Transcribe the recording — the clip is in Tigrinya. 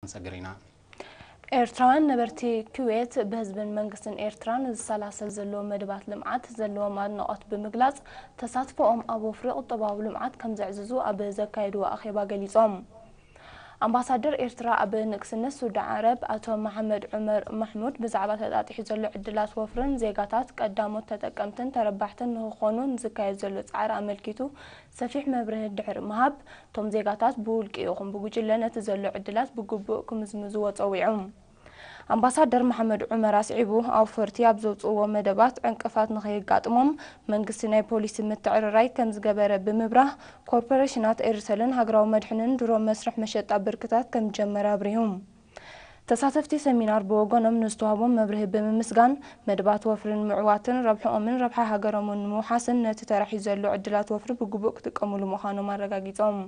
ክንሰግር ኢና። ኤርትራውያን ነበርቲ ኩዌት ብህዝብን መንግስትን ኤርትራን ዝሰላሰል ዘሎ መደባት ልምዓት ዘለዎም ኣድናቖት ብምግላጽ፣ ተሳትፎኦም ኣብ ወፍሪ ቁጠባዊ ልምዓት ከም ዘዕዝዙ ኣብ ዘካየድዎ ኣኼባ ገሊጾም። ኣምባሳደር ኤርትራ ኣብ ንግስነት ስዑዲ ዓረብ ኣቶ መሓመድ ዑመር ማሕሙድ ብዛዕባ ተጣጢሑ ዘሎ ዕድላት ወፍርን ዜጋታት ቀዳሞት ተጠቀምትን ተረባሕትን ንክኾኑ ንዝካየድ ዘሎ ጻዕሪ ኣመልኪቱ ሰፊሕ መብርሂ ድሕሪ ምሃብ፣ እቶም ዜጋታት ብውልቂ ይኹን ብጉጅለ ነቲ ዘሎ ዕድላት ብግቡእ ክምዝምዝዎ ጸዊዑ። ኣምባሳደር መሓመድ ዑመር ኣስዒቡ፣ ኣውፈርቲ ኣብ ዘውፅእዎ መደባት ዕንቅፋት ንኸየጋጥሞም መንግስቲ ናይ ፖሊሲ ምትዕርራይ ከም ዝገበረ ብምብራህ፣ ኮርፖሬሽናት ኤርሰልን ሃገራዊ መድሕንን ድሮ መስርሕ መሸጣ ብርክታት ከም ዝጀመረ ኣብሪሁ። ተሳተፍቲ ሰሚናር ብወገኖም ንዝተዋህቦም መብርሂ ብምምስጋን፣ መደባት ወፍርን ምዕዋትን ረብሕኦምን ረብሓ ሃገሮምን ንምውሓስን ነቲ ተራሒ ዘሎ ዕድላት ወፍሪ ብግቡእ ክጥቀሙሉ ምዃኖም ኣረጋጊጾም።